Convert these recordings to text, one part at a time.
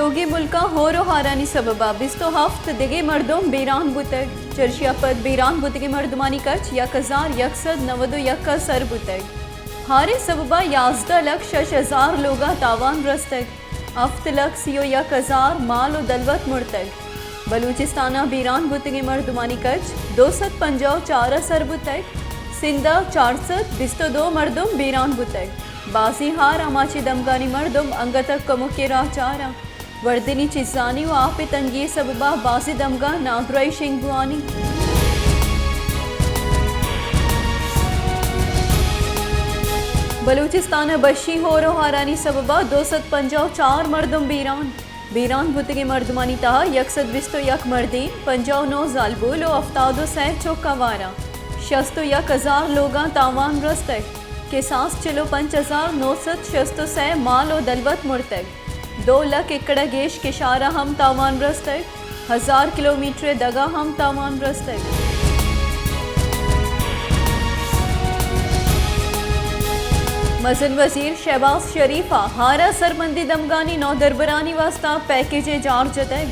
لوگی ملکاں ہور و ہارانی سببا بیست و ہفت دگہ مردم بیران بوتگ۔ چرشیا پد بیران بوتگیں مردمانی کچ یک ہزار یک سد نود و یک ء سر بوتگ۔ ہارے سببا یازدہ لکھ شش ہزار لوگا تاوان رستگ۔ ہفت لکھ سی و یک ہزار مال و دلوت مرتگ۔ بلوچستانا بیران بوتگیں مردمانی کچ دو سد پنجاہ و چار ء سر بوتگ۔ سندھا چار سد بیست و دو مردم بیران بوتگ۔ بازیں ہار آماچیں دمگانی مردم انگت ء کمکے راہ چاراں۔ وردنی چیزانی و آپ ء تنگی ء سببا بازیں دمگاں نادراہی شنگ بوانی۔ بلوچستان ء بشی ہور و ہارانی سببا دو سد پنجاہ و چار مردم بیران۔ بیران بوتگیں مردمانی تہا یک سد بیست و یک مردین، پنجاہ و نو زالبول و ہفتاد و سئے چک آواراں۔ شست و یک ہزار لوگاں تاوان رستگ۔ کساس چل و پنچ ہزار نو سد شست و سئے مال و دلوت مرتگ۔ دو لکھ ایکڑ ء گیش کشار ء ہم تاوان رستگ۔ ہزار کلومیٹر ء دگا ہم تاوان رستگ۔ مزن وزیر شہباز شریف ء ہار ء سرمندی دمگانی نودربرانی واستہ پیکیجے جار جتگ۔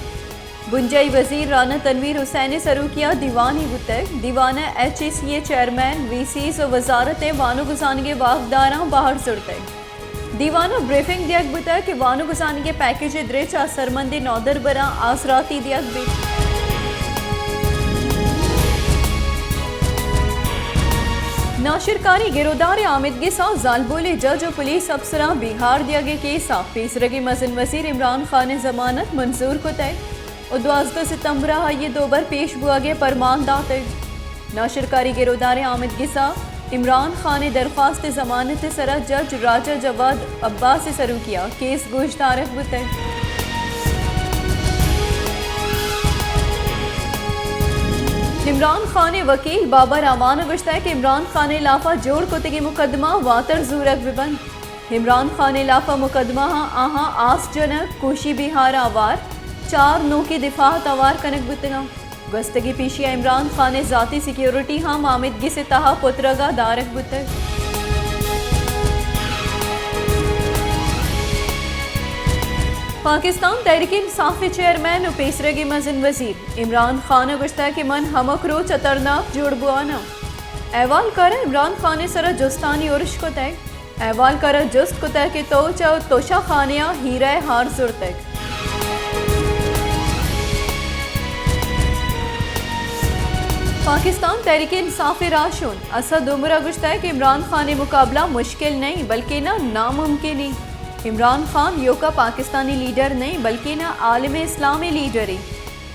بنجاہی وزیر رانا تنویر حسین ء سروکی ء دیوانے بوتگ۔ دیوان ء ایچ ای سی ء چیئرمین، وی سیز و وزارت ء وانگ و زانگ ء واکداراں بہر زرتگ۔ دیوان ء بریفنگ دیگ بوتگ کہ وانگ و زانگ ء پیکیج ء درچ ء سرمندیں نودربراں آسراتی دیگ بیت۔ ناشرکاری گرودار ء آمدگس ء زالبول ء جج و پولیس افسراں بیہار دیگ ء کیس ء پیسرگیں مزن وزیر عمران خان ء ضمانت منظور کتگ و دوازدہ ستمبر ء آئی ء دوبر پیش بوگ ء پرمان داتگ۔ ناشرکاری گرودار ء آمدگس ء عمران خان ء درخواست ء ضمانت ء سرا جج راجہ جواد عباس ء سروکی ء کیس گوشدارگ بوتگ۔ عمران خان ء وکیل بابر اعوان ء گوشتگ کہ عمران خان ء ہلاف ء جوڑ کتگیں مقدمہ واتر زورگ بہ بنت۔ عمران خان ء ہلاف ء مقدمہ آں آہاں آس جنگ، کوشی بیہار ء آوار، چار نوکیں دفاع ء توار کنگ بوتگاں۔ گوستگیں پیشی ء عمران خان ء ذاتی سیکیورٹی ہم آمدگس ء تہا پترگ ء دارگ بوتگ۔ پاکستان تحریک انصاف ء چیئرمین و پیسرگیں مزن وزیر عمران خان ء گوشتگ کہ من ہمک روچ ہترناک جوڑ بواناں۔ احوالکاراں عمران خان ء سرا جستانی ارش کتگ۔ احوالکاراں جست کتگ کہ تو چہ توشہ خانہ ء ہیرہ ء ہار زرتگ۔ پاکستان تحریک انصاف ء راہشون اسد عمر ء گوشتگ کہ عمران خان ء مقابلہ مشکل نہ انت بلکنا ناممکن انت۔ عمران خان ایوکا پاکستانی لیڈر نہ انت بلکنا عالم اسلام ء لیڈرے۔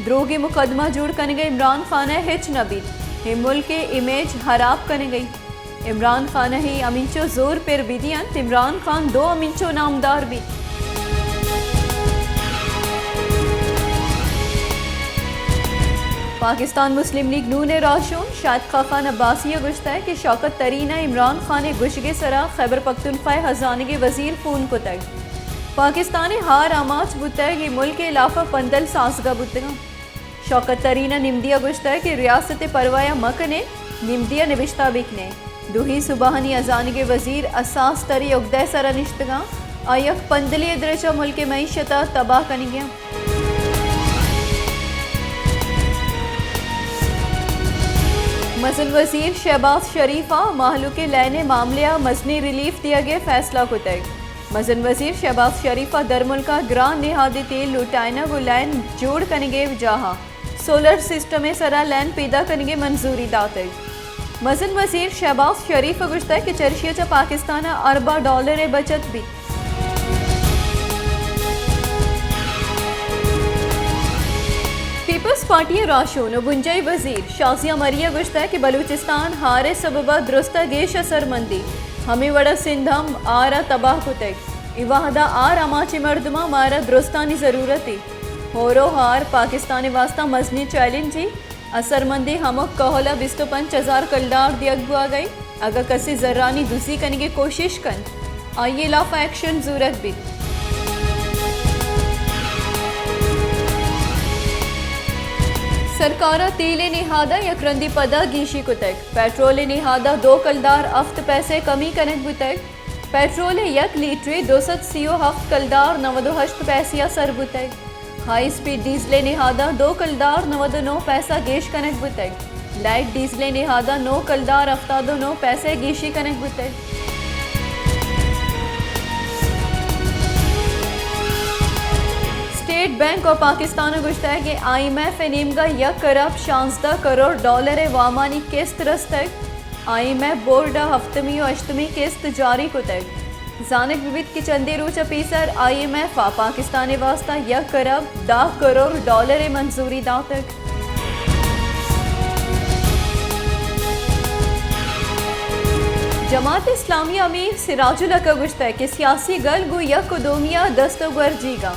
دروگیں مقدمہ جوڑ کنگ ء عمران خان ء ہچ نہ بیت۔ اے ملک ء امیج ہراب کنگ ء انت۔ عمران خان ء ہمینچو زور پر بدینت، عمران خان دو ہمینچو نامدار بیت۔ پاکستان مسلم لیگ نون ء راہشون شاہد خاقان عباسی ء گوشتگ کہ شوکت ترین ء عمران خان ء گوشگ ء سرا خیبر پختونخوا ء ہزانگ ء وزیر فون کتگ۔ پاکستان ء ہار آماچ بوتگ، اے ملک ء ہلاف ء پندل سازگا بوتگاں۔ شوکت ترین ء نمدی ء گوشتگ کہ ریاست ء پرواہ ء مہ کن ئے، نمدی ء نبشتہ بہ کن ئے۔ دوہیں صوبہانی ہزانگ ء وزیر حساس تریں اگدہ ء سرا نشتگاں، آ یک پندلے ء درچ ء ملک ء معیشت ء تباہ کنگی انت۔ مزن وزیر شہباز شریف ء مہلوک ء لین ء معاملہ ء مزنیں ریلیف دیگ ء فیصلہ کتگ۔ مزن وزیر شہباز شریف ء درملک ء گران نہادی تیل لوٹائینگ و لین جوڑ کنگ ء جاہ ء سولر سسٹم ء سرا لین پیدا کنگ ء منظوری داتگ۔ مزن وزیر شہباز شریف ء گوشتگ کہ چرشی ء چہ پاکستان ء ارباں ڈالر ء بچت بیت۔ پیپلز پارٹی ء راہشون و بنجاہی وزیر شازیہ مری ء گوشتگ کہ بلوچستان ہار ء سبب ء درست ء گیش ء سرمندی، ہمے وڑ ء سندھ ہم ہار ء تباہ کتگ۔ اے وہد ء ہار آماچیں مردماں مارا درستانی ضرورت ء۔ ہور و ہار پاکستان ء واستہ مزنیں چیلنجے۔ اسرمندیں ہمک کہول ء بیست و پنچ ہزار کلدار دیگ بوہگ ء انت۔ اگاں کسے زرانی دزی کنگ ء کوشش کنت، آئی ء ہلاف ء ایکشن زورگ بیت۔ سرکار ء تیل ء نہاد ء یک رندی پدا گیشی کتگ۔ پیٹرول ء نہاد ء دو کلدار ہفت پیسہ کمی کنگ بوتگ۔ پیٹرول ءِ یک لیٹرے دو سد سی ءُ ہفت کلدار نود ءُ ہشت پیسہ ءَ سر بوتگ۔ ہائی اسپیڈ ڈیزل ءِ نہاداں دو کلدار نود ءُ نو پیسہ گیش کنگ بوتگ۔ لائٹ ڈیزل ءِ نہاداں نو کلدار ہفتاد ءُ نو پیسہ گیشی کنگ بوتگ۔ اسٹیٹ بینک آف پاکستان ءَ گوشتگ کہ آئی ایم ایف ءِ نیمگ ءَ یک ارب شانزدہ کروڑ ڈالر ءِ وامانی قسط رستگ۔ آئی ایم ایف بورڈ ءَ ہفتمی ءُ ہشتمی قسط جاری کتگ۔ زانگ بہ بیت کہ چندے روچ ءَ پیسر آئی ایم ایف ءَ پاکستان ءِ واستہ یک ارب دہ کروڑ ڈالر ءِ منظوری داتگ۔ جماعت اسلامی ءِ امیر سراج الحق ءَ گوشتگ کہ سیاسی گل گوں یک ءُ دومی ءَ دست ءُ گورجیگ ءَ،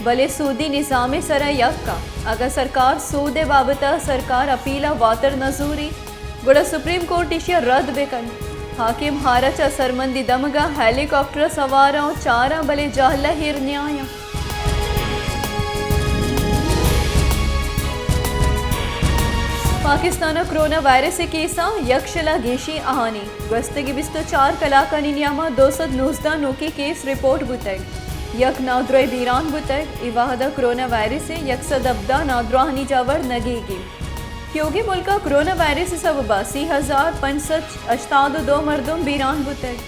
بلے سودی نظام ءِ سر ءَ یک ءَ۔ اگاں سرکار سود ءِ بابت ءَ سرکار اپیل ءَ واتر نہ زوریت، گڑا سپریم کورٹ ایشی ءَ رد بہ کنت۔ حاکم ہارچ ءَ سرمندی دمگ ءَ ہیلی کاپٹر ءَ سوار آں ءُ چاراں، بلے جہل ءَ ایر نیایاں۔ پاکستان ءَ کرونا وائرس ءِ کیساں یک شل ءَ گیشیں آہانی۔ گوستگیں بیست ءُ چار کلاکانی نیام ءَ دو سد نوزدہ نوکیں کیس رپورٹ بوتگ۔ یک نادراہی بیران بوتگ۔ اے وہد ءَ کرونا وائرس ءِ یک سد ہبدہ نادراہانی جاور نگیگ انت۔ تیوگیں ملک ءَ کرونا وائرس ءِ سبب ءَ سی ہزار پنچ سد ہشتاد ءُ دو مردم بیران بوتگ۔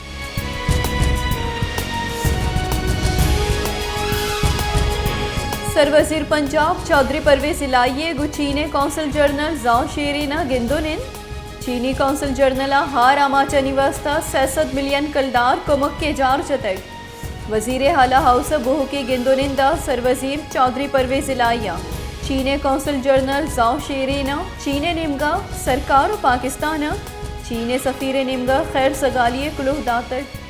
سروزیر پنجاب چوہدری پرویز الہی ءَ گوں چین ءِ قونصل جنرل زاؤ شیرین ءَ گند ءُ نند۔ چینی قونصل جنرل ءَ ہار آماچانی واستہ سئے سد ملین کلدار کمک ءِ جار جتگ۔ وزیر اعلی ہاؤس ءِ بوہوکیں گند ءُ نند ءَ سروزیر چوہدری پرویز الہی ءَ چین ءِ قونصل جنرل زاؤ شیرین ءَ چین ءِ نیمگ ءَ سرکار ءُ پاکستان ءَ چین ءِ سفیر ءِ نیمگ ءَ خیر سگالی ءِ کلوہ داتگ۔